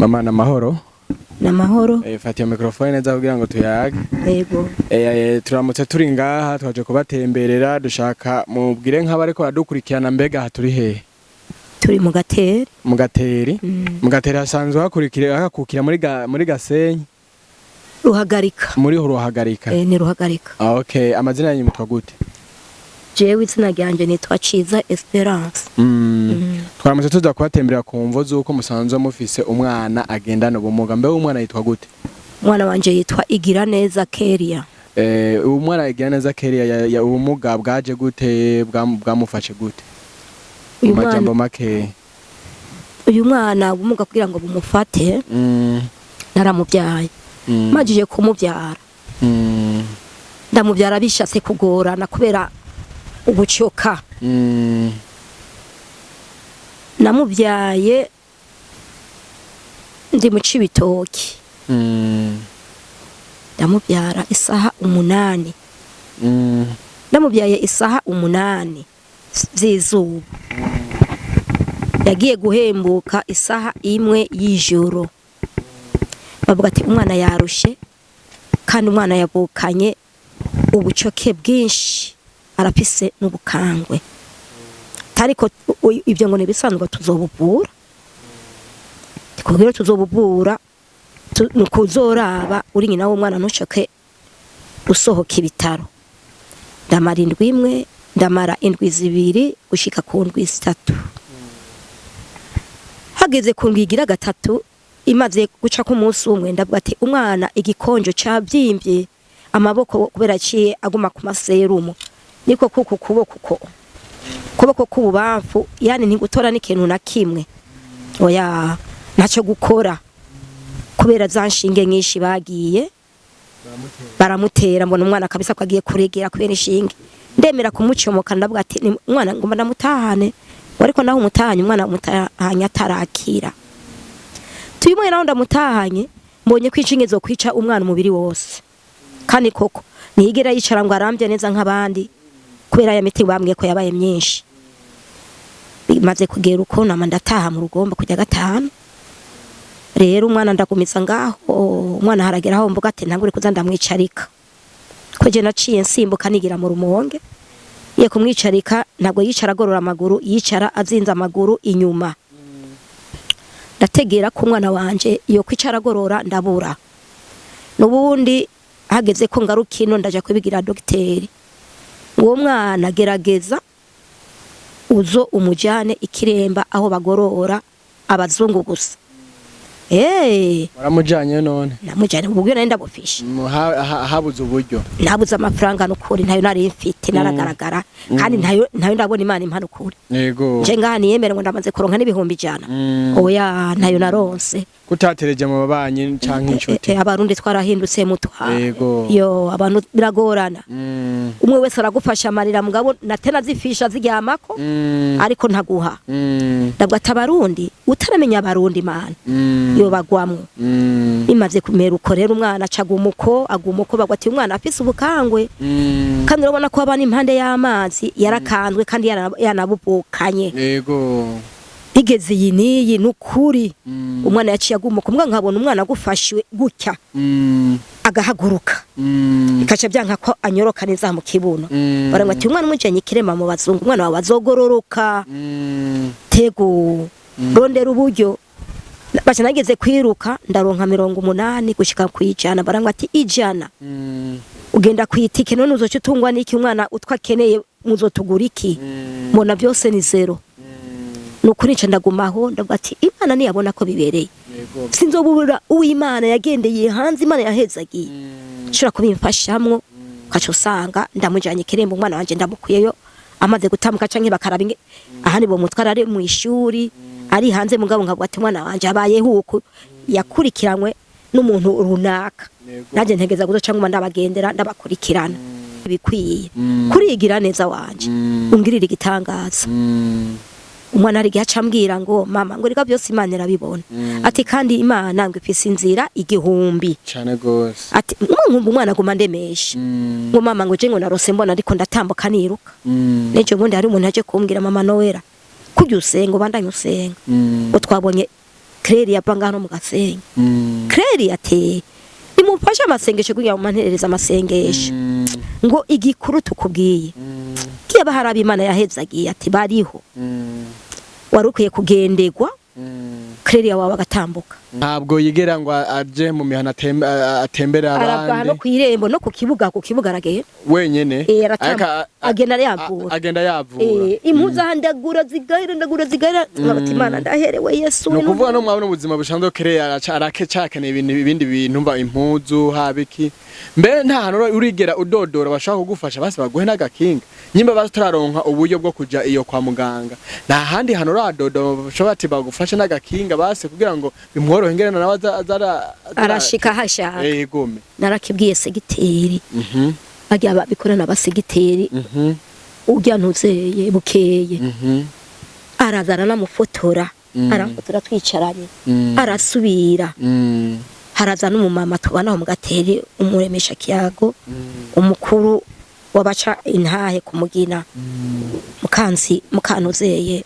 Mama, na mahoro? Ni amahoro. Fata iyo microphone neza kugira ngo tuyage. Yego. Turamutse turi ngaha, twaje kubatemberera, dushaka mubwire nk'abariko baradukurikirana, mbega aha turi hehe? Turi mu Gateri. Mu Gateri. Mu Gateri hasanzwe hakurikira hakukira muri Gasenyi? Ruhagarika. Muri Ruhagarika. Ni Ruhagarika. Ah, okay, amazina yanyu mutwa gute? Jewe izina ryanje nitwa Ciza Esperance. Twaramutse tuza kubatemberera ku mvo z'uko musanzwe mufise umwana agendana ubumuga. Mbe umwana yitwa gute? Umwana wanje yitwa Igira Neza Keria. Uwo mwana Igira Neza Keria, ya ubumuga bwaje gute, bwamufashe gute mu Uyu mwana majambo make? Uyu mwana ubumuga kugira ngo bumufate, naramubyaye. Majije kumubyara, ndamubyara bishatse kugorana kubera ugucoka. Namubyaye ndi mu Cibitoki. Ndamubyara isaha 8. Ndamubyaye isaha 8 z'izuba, yagiye guhembuka isaha 1 y'ijoro. Bavuga ati umwana yarushe, kandi umwana yavukanye ubucoke bwinshi, arafise n'ubukangwe. Ariko ibyo ngo nibisanzwe, tuzobuvura. Tukubwira tuzobuvura, nukuzoraba uri nyina w'umwana, ntucoke usohoka ibitaro. Ndamara indwi 1, ndamara indwi 2, gushika ku ndwi 3. Hageze ku ndwi igira gatatu, imaze guca ku munsi umwe, ndavuga ati umwana igikonjo cabyimbye amaboko, kubera aciye aguma ku maserumu, niko kuku kuboko ko kuboko k'ububamfu, yani ntigutora n'ikintu na kimwe, oya, ntacyo gukora, kubera za nshinge nyinshi bagiye baramutera. Mbona umwana kabisa ko agiye kuregera kubera inshinge. Ndemera kumucomoka, ndavuga ati "Ni umwana ngomba ndamutahane." Ariko naho umutahanye, umwana umutahanye atarakira. Tuyu mwana naho ndamutahanye, mbonye ko inshinge zo kwica umwana umubiri wose, kandi koko ntiyigera yicara ngo arambye neza nk'abandi, kubera ya miti bambwiye ko yabaye myinshi. Bimaze kugera uko, nama ndataha mu Rugombo kujya gatanu. Rero umwana ndagumiza ngaho. Umwana haragera aho mvuga ati ntangure kuza ndamwicarika, ko je naciye nsimbuka nigira mu Rumonge. Ye kumwicarika, ntabwo yicara agorora amaguru, yicara azinze amaguru inyuma. Ndategera ko umwana wanje iyo kwicara agorora, ndabura. Nubundi hageze ko ngaruka ino, ndaja kubigira dogiteri: uwo mwana gerageza uzo umujane ikiremba aho bagorora abazungu gusa. Waramujanye none? Namujane, ubwo nari ndabufishe. Habuze uburyo? Nabuze amafaranga nukuri, ntayo nari mfite, naragaragara kandi ntayo ndabona. Imana impa nukuri. Nje ngaha niyemere ngo ndamaze kuronka n'100,000. Oya, ntayo naronse. Kutatereje mu babanyi canke inshuti? Abarundi twarahindutse mutwa. Yo, abantu biragorana. Umwe wese aragufasha amarira, mugabo natena zifisha ziryamako, ariko ntaguha. Ndavuga ati abarundi, utaramenya abarundi, Imana yo bagwamwo. Bimaze kumera uko rero, umwana aca agumuko agumuko. Bagwa ati umwana afise ubukangwe, kandi urabona ko abana impande y'amazi yarakanzwe, kandi yanabubukanye. Bigeze iyi n'iyi nukuri, umwana yaciye agumuka mbwa, nkabona umwana agufashwe gutya, agahaguruka, bikaca byanka ko anyoroka neza mu kibuno. Barangwa ati umwana umujanye ikirema mu bazungu, umwana wawe azogororoka. Tego rondera uburyo. Baca nageze kwiruka, ndaronka 80 gushika kwijana. Barangwa ati 100 ugenda kwitike, none uzoca utungwa n'iki? Umwana utwo akeneye muzotugura iki? Mbona byose ni zéro. Nukuri nca ndagumaho, ndavuga ati Imana niyabona ko bibereye, sinzobura uwimana yagendeye hanze, Imana yahezagiye, nshobora kubimfashamwo. Ukaca usanga ndamujanye ikirembo, umwana wanje ndamukuyeyo amaze gutambuka, canke bakaraba ahandi bomutwara ari mu ishuri, ari hanze. Mugabo nkavuga ati umwana wanje abayeho uku, yakurikiranywe n'umuntu runaka. Nanjye ntegeza kuzoca nguma ndabagendera, ndabakurikirana bikwiye. Kurigira neza wanje, ungirira igitangaza. Umwana ari igihe aca ambwira ngo mama, ngo reka byose Imana irabibona. Ati kandi Imana ngo ifise inzira igihumbi. Cane gose. Ati nkumva umwana aguma ndemesha ngo mama, ngo je ngo narose mbona ariko ndatambuka niruka. N'ejo bundi hari umuntu aje kumbwira: mama Noella, kurya usenga, ubandanye usenga, ngo twabonye. Claire yava ngaho mu Gasenyi. Claire ati nimumfashe amasengesho kugira ngo manterereze amasengesho. Ngo igikuru tukubwiye, kiba hari abimana yahezagiye ati bariho, wari ukwiye kugendegwa, Claire wawe agatambuka. Ntabwo yigera ngo aje mu mihana atembere Arava no abandi. kw'irembo no ku kibuga aragenda. Wenyene? Eh, aratambuka. Ariko Agenda yavura. Agenda yavura. Eh, impuzu aha ndagura zigahera, ndagura zigahera, nkabati Imana ndaherewe Yesu. Ni ukuvuga no mwabona ubuzima busanzwe Claire aracakeneye ibintu, ibindi bintu mba impuzu haba iki. Mbe nta hantu urigera udodora bashaka kugufasha, basi baguhe n'agakinga, nyimba basi turaronka uburyo bwo kuja iyo kwa muganga? Nta handi hantu uradodora bashobora ati bagufashe n'agakinga basi kugira ngo bimworohe ingene nawe Arashika aho ashaka. Yego me. Narakibwiye segiteri, bagiye babikorana abasigiteri, urya ntuzeye bukeye, araza aranamufotora. Aramfotora twicaranye. Arasubira, haraza n'umumama tubana aho mu Gateri, umuremesha kiyago, umukuru wabaca intahe kumugina, mukansi mukantuzeye,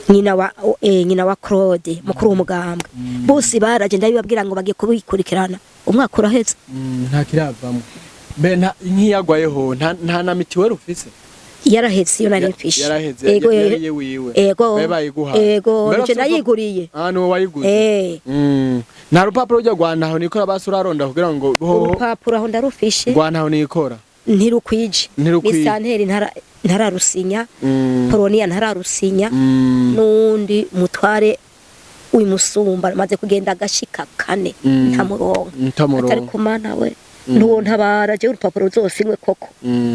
nyina wa Claude, mukuru w'umugambwe. Bose baraje, ndabibabwira ngo bagiye kubikurikirana. Umwaka uraheze. Nta kiravamo. Mbe nk'iyagwayeho nta na mitiweli ufise? Yaraheze iyo nari mfishe. Yaraheze? Ego. Yariye wiwe? Ego. Mbe bayiguhaye? Ego. Mbere Nje nayiguriye. Ah, niwe wayiguze? Eh. Nta rupapuro rujya rwa ntaho nikora basi uraronda kugira ngo hoho? Urupapuro aho ndarufishe. Rwa ntaho nikora. Ntirukwije. Ntirukwije. Misanteri ntararusinya, Poloniya ntararusinya, n'uwundi mutware w'imusumba maze kugenda agashika kane, ntamuronka. Ntamuronka. Atari kumana we ntuwo ntabara je urupapuro ruzosinywe koko,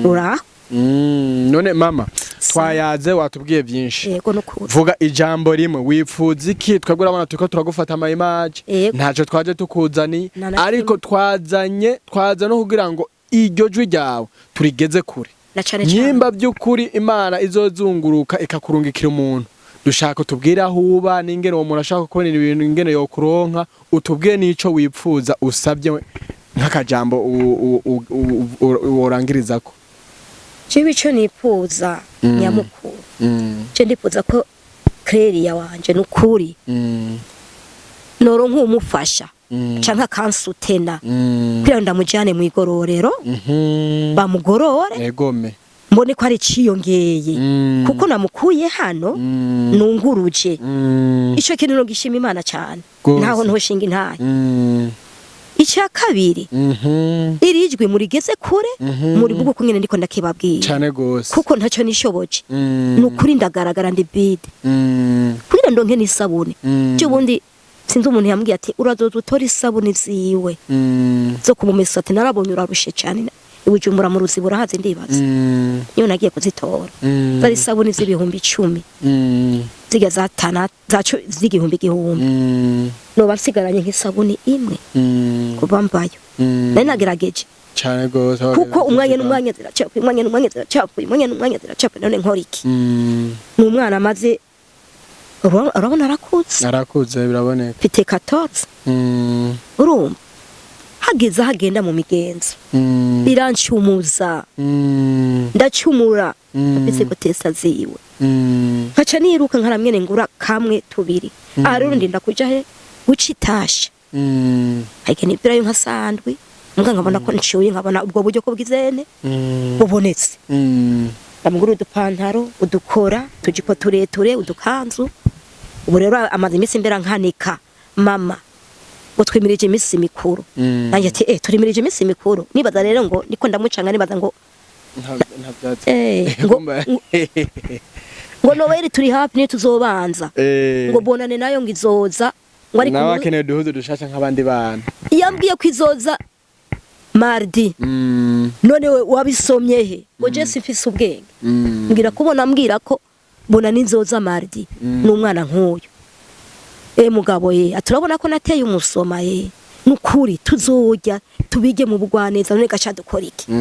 ruraho. None mama, twayaze, watubwiye byinshi. Yego, nukuri. Vuga ijambo rimwe, wipfuza iki? Twebwe urabona turiko turagufata ama image, Yego. ntacyo twaje tukuzaniye, Nta na kimwe. ariko twazanye twaza no kugira ngo iryo jwi ryawe turigeze kure. Na cane cane. Nyimba by'ukuri Imana izozunguruka ikakurungikira umuntu, dushaka utubwire aho uba n'ingene uwo muntu ashaka kubona ibintu ingene yokuronka, utubwire n'ico wipfuza usabye nk'akajambo worangirizako. Jewe ico nipfuza nyamukuru, je ndipfuza ko Clelia wanje nukuri noronka uwumufasha canke akansutena kugira ngo ndamujane mw'igororero, bamugorore, Egome. mbone ko ari iciyongeye, kuko namukuye hano nunguruje. Ico kintu nogishima Imana cane. Gose. Ntaho ntoshinga intahe. Icya kabiri, iri jwi murigeze kure, muri bugu nyene ndiko ndakibabwira. Cane gose. Kuko ntacyo nishoboje. Ni ukuri ndagaragara ndi bide kugira ndonke n'isabune. By'ubundi sinzi umuntu yambwiye ati urazoza utora isabune ziwe zo kumumesa, ati narabonye urarushe cyane ibujumbura mu ruziba urahazi ndibaza. Niyo nagiye kuzitora, zari isabune z'ibihumbi 10, zirya zatana zacu z'igihumbi igihumbi. Noba nsigaranye nk'isabune imwe kuva mvayo. Nari nagerageje. Cane gose. Kuko umwanya n'umwanya ziracafuye, umwanya n'umwanya ziracafuye, umwanya n'umwanya ziracafuye. None nkora iki? Ni umwana amaze, urabona arakuze. Arakuze biraboneka. Mfite 14. Urumva hageze aho agenda mu migenzo, birancumuza, ndacumura. Afise gutesa ziwe, nkaca niruka nkaramwene ngura kamwe tubiri. Aha rero ndinda kuja he guca itasha, ariko nibwirayo nka sandwi mbwa nkabona ko nciye, nkabona ubwo buryo ko bwizene bubonetse, ndamugura udupantaro, udukora, utujipo tureture, udukanzu. Ubu rero amaze iminsi mbera nkanika mama ngo twimirije iminsi mikuru. Nanjye ati turimirije iminsi mikuru, nibaza rero ngo niko ndamucanga, nibaza ngo Nta byatsi. Ngo Noel turi hafi niyo tuzobanza, ngo bonane nayo ngo izoza, ngo ariko Nawe akeneye uduhuzu dushasha nk'abandi bana. Yambwiye ko izoza mardi. None we wabisomye he? Ngo je simfise ubwenge. Mbwira kubona mbwira ko bona ninzoza mardi. N'umwana nk'uyu, mugabo ye aturabona ko nateye umusoma ye, nukuri tuzojya tubige mu bugwaneza. None gaca dukora iki?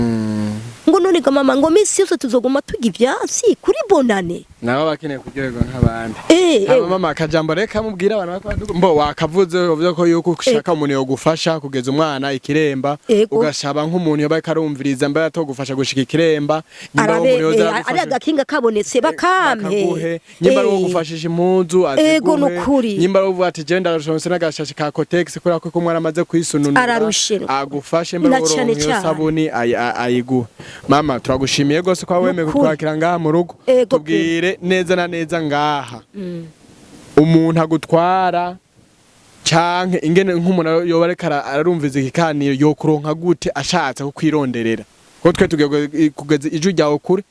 Ngo none ga mama, ngo minsi yose tuzoguma turya ivyatsi kuri bonane. Nabo bakeneye kuryoherwa nk'abandi. Eh, Hama mama, akajambo reka mubwira abantu mbo wakavuze, uvuze ko yuko ushaka umuntu yogufasha kugeza umwana ikiremba. Ugashaba nk'umuntu yoba ariko arumviriza, mbe atogufasha gushika ikiremba, nyimba ari arabe umuntu yoza ari aragufasha agakinga kabonetse bakampe. Bakaguhe, nyimba ari uwo gufashisha impuzu, Ego, aziguhe. Nukuri. Nyimba ari uwo ati je ndarashonse n'agashashi ka Kotex kubera ko umwana amaze kwisununura, Ararushe. agufashe. Mbe Na ari cane uwo iyo cane. sabuni ayiguhe. Mama, turagushimiye gose ko wemeye Nukuri. kutwakira ngaha mu rugo. Tubwire neza na neza ngaha umuntu agutwara, canke ingene nk'umuntu yoba ariko ararumviza ikiganiro yokuronka gute ashatse kukwironderera, kuko twe tugiye kugeza ijwi ryawe kure,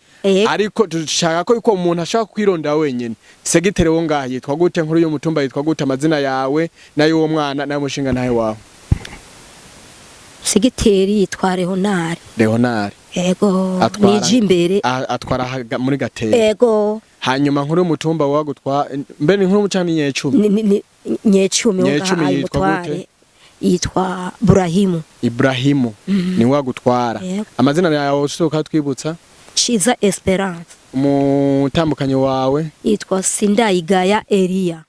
ariko dushaka ko yuko umuntu ashaka kwirondera wenyene. Segiteri wo ngaha yitwa gute? Nkuru y'umutumba yitwa gute? Amazina yawe n'ay'uwo mwana n'ay'umushinga ntahe wawe. Segiteri yitwa Leonard. Leonard. Ego. Atwara- Nije imbere. Atwara muri Gatera. Ego. Hanyuma nkuru y'umutumba wagutwa mbe ni nkuru canke nyecumi? Nyecumi wo Nyecumi ngaha. yitwa gute? Ayimutware yitwa Burahimu. Ibrahimu ni wagutwara. Yego. Amazina yawe usuka twibutsa. Ciza Esperance. Umutambukanyi wawe? Yitwa Sindayigaya Elia.